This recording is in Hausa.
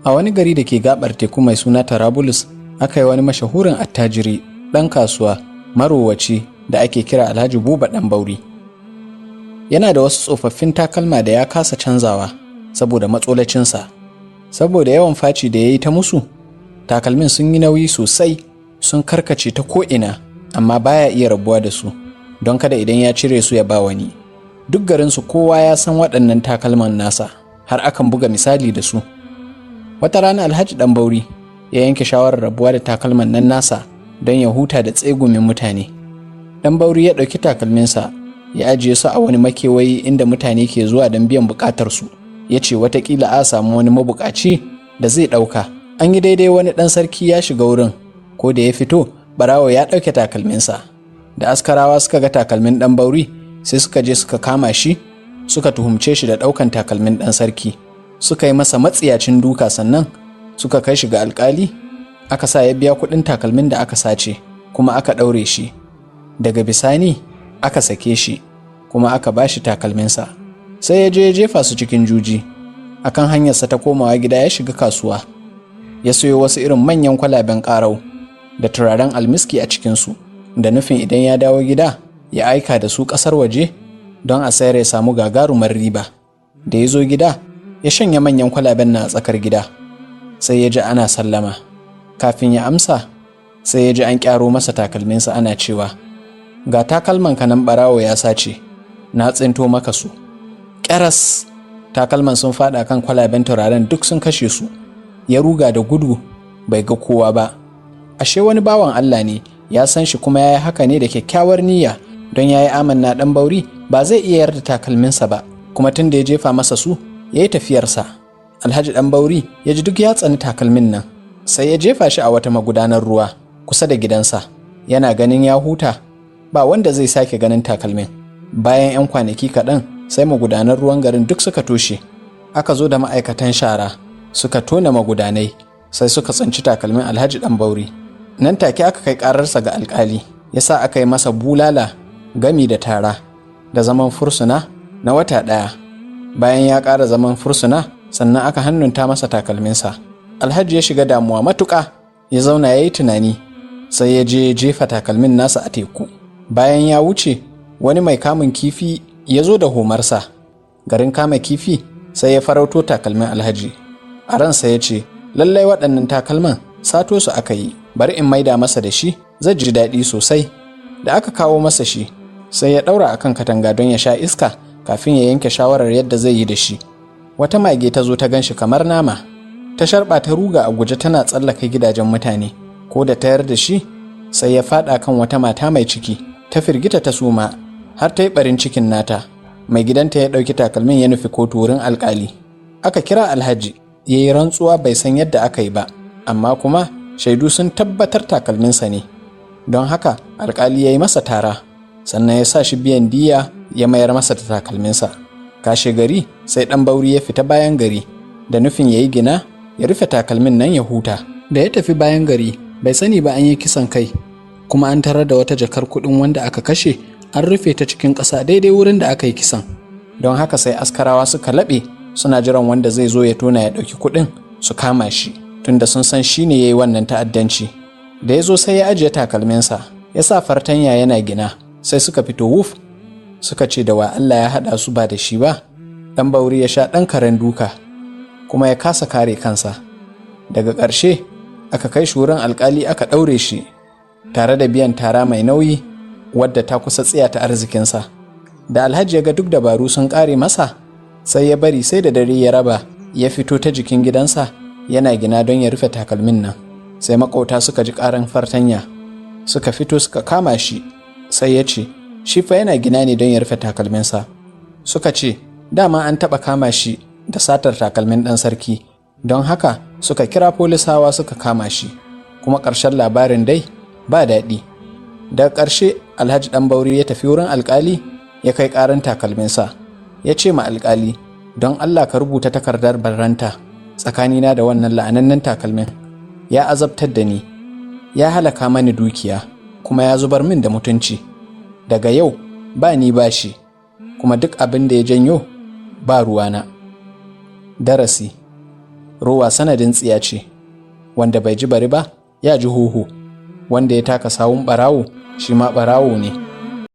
A wani gari da ke gabar teku mai suna Tarabulus, aka yi wani mashahurin attajiri, ɗan kasuwa, marowaci da ake kira Alhaji Buba Ɗan Bauri. Yana da wasu tsofaffin takalma da ya kasa canzawa saboda matsolacinsa. Saboda yawan faci da ya yi ta musu, takalmin sun yi nauyi sosai, sun karkace ta ko'ina, amma baya iya rabuwa da su, don kada idan ya cire su ya ba wani. Duk garinsu kowa ya san waɗannan takalman nasa, har akan buga misali da su. Wata rana Alhaji Ɗan Bauri ya yanke shawarar rabuwa da takalman nan nasa don ya huta da tsegumin mutane. Ɗan Bauri ya ɗauki takalminsa ya ajiye su a wani makewayi inda mutane ke zuwa don biyan buƙatarsu. Ya ce watakila a samu wani mabuƙaci da zai ɗauka. An yi daidai, wani ɗan sarki ya shiga wurin, ko da ya fito, ɓarawo ya ɗauke takalminsa. Da askarawa suka ga takalmin Ɗan Bauri, sai suka je suka kama shi, suka tuhumce shi da ɗaukan takalmin ɗan sarki. Suka yi masa matsiyacin duka, sannan suka kai shi ga alkali, aka sa ya biya kuɗin takalmin da aka sace, kuma aka ɗaure shi. Daga bisani aka sake shi, kuma aka ba shi takalminsa. Sai ya je ya jefa su cikin juji. Akan hanyarsa ta komawa gida, ya shiga kasuwa, ya sayo wasu irin manyan kwalaben ƙarau da turaren almiski a cikinsu, da nufin idan ya dawo gida ya aika da su ƙasar waje don a sayar ya samu gagarumar riba. Da ya zo gida, ya shanya manyan kwalaben na a tsakar gida, sai ya ji ana sallama. Kafin ya amsa, sai ya ji an kyaro masa takalminsa, ana cewa, "Ga takalman ka nan ɓarawo ya sace, na tsinto maka su." Ƙyaras takalman sun faɗa kan kwalaben turaren, duk sun kashe su. Ya ruga da gudu, bai ga kowa ba. Ashe wani bawan Allah ne, ya san shi, kuma ya yi haka ne da kyakkyawar niyya, don ya yi amanna Ɗan Bauri ba zai iya yarda takalminsa ba. Kuma tun da ya jefa masa su ya yi tafiyarsa, Alhaji Ɗan Bauri ya ji duk ya tsani takalmin nan, sai ya jefa shi a wata magudanar ruwa kusa da gidansa, yana ganin ya huta, ba wanda zai sake ganin takalmin. Bayan 'yan kwanaki kaɗan, sai magudanar ruwan garin duk suka toshe. Aka zo da ma'aikatan shara suka tona magudanai, sai suka tsinci takalmin Alhaji Ɗan Bauri. Nan take aka kai ƙararsa ga alƙali, ya sa aka yi masa bulala gami da tara da zaman fursuna na wata ɗaya. Bayan ya ƙara zaman fursuna, sannan aka hannunta masa takalminsa. Alhaji ya shiga damuwa matuƙa, ya zauna ya yi tunani, sai ya je jefa takalmin nasa a teku. Bayan ya wuce, wani mai kamun kifi ya zo da homarsa. Garin kama kifi, sai ya farauto takalmin Alhaji. A ransa ya ce, "Lallai waɗannan takalman sato su aka yi, bari in maida masa da shi, zai ji daɗi sosai." Da aka kawo masa shi, sai ya ɗaura akan katanga don ya sha iska kafin ya yanke shawarar yadda zai yi da shi. Wata mage ta zo ta gan shi kamar nama, ta sharɓa, ta ruga a guje tana tsallaka gidajen mutane. Ko da tayar da shi, sai ya faɗa kan wata mata mai ciki. Ta firgita, ta suma har ta yi ɓarin cikin nata. Mai gidanta ya ɗauki takalmin ya nufi kotu wurin alƙali. Aka kira Alhaji, ya yi rantsuwa bai san yadda aka yi ba, amma kuma shaidu sun tabbatar takalminsa ne. Don haka alƙali ya yi masa tara, sannan ya sa shi biyan diya, ya mayar masa da takalminsa. Kashe gari, sai Ɗan Bauri ya fita bayan gari da nufin ya yi gina ya rufe takalmin nan ya huta. Da ya tafi bayan gari, bai sani ba an yi kisan kai, kuma an tarar da wata jakar kuɗin wanda aka kashe an rufe ta cikin ƙasa daidai wurin da aka yi kisan. Don haka sai askarawa suka laɓe suna jiran wanda zai zo ya tona ya ɗauki kuɗin, su kama shi, tunda sun san shi ne ya yi wannan ta'addanci. Da ya zo, sai ya ajiye takalminsa, ya sa fartanya yana gina. Sai suka fito wuf, suka ce da wa Allah ya haɗa su ba da shi ba. Ɗan Bauri ya sha ɗan karen duka, kuma ya kasa kare kansa. Daga ƙarshe aka kai shi wurin alƙali, aka ɗaure shi tare da biyan tara mai nauyi wadda ta kusa tsiyata arzikinsa. Da Alhaji ya ga duk dabaru sun ƙare masa, sai ya bari sai da dare ya raba, ya fito ta jikin gidansa yana gina don ya rufe takalmin nan. Sai makauta suka ji ƙaran fartanya, suka fito suka kama shi. Sai ya ce shi fa yana gina ne don ya rufe takalminsa. Suka ce dama an taɓa kama shi da satar takalmin ɗan sarki. Don haka suka kira polisawa suka kama shi. Kuma ƙarshen labarin dai ba daɗi. Daga ƙarshe Alhaji Ɗan Bauri ya tafi wurin alƙali, ya kai ƙaran takalminsa. Ya ce ma alƙali, "Don Allah ka rubuta takardar barranta tsakanina da wannan la'anannen takalmin. Ya azabtar da ni, ya halaka mani dukiya, kuma ya zubar min da mutunci. Daga yau ba ni ba shi, kuma duk abin da ya janyo ba ruwana." Darasi: Rowa sanadin tsiya ce, wanda bai ji bari ba ya ji huhu, wanda ya taka sawun ɓarawo shi ma ɓarawo ne.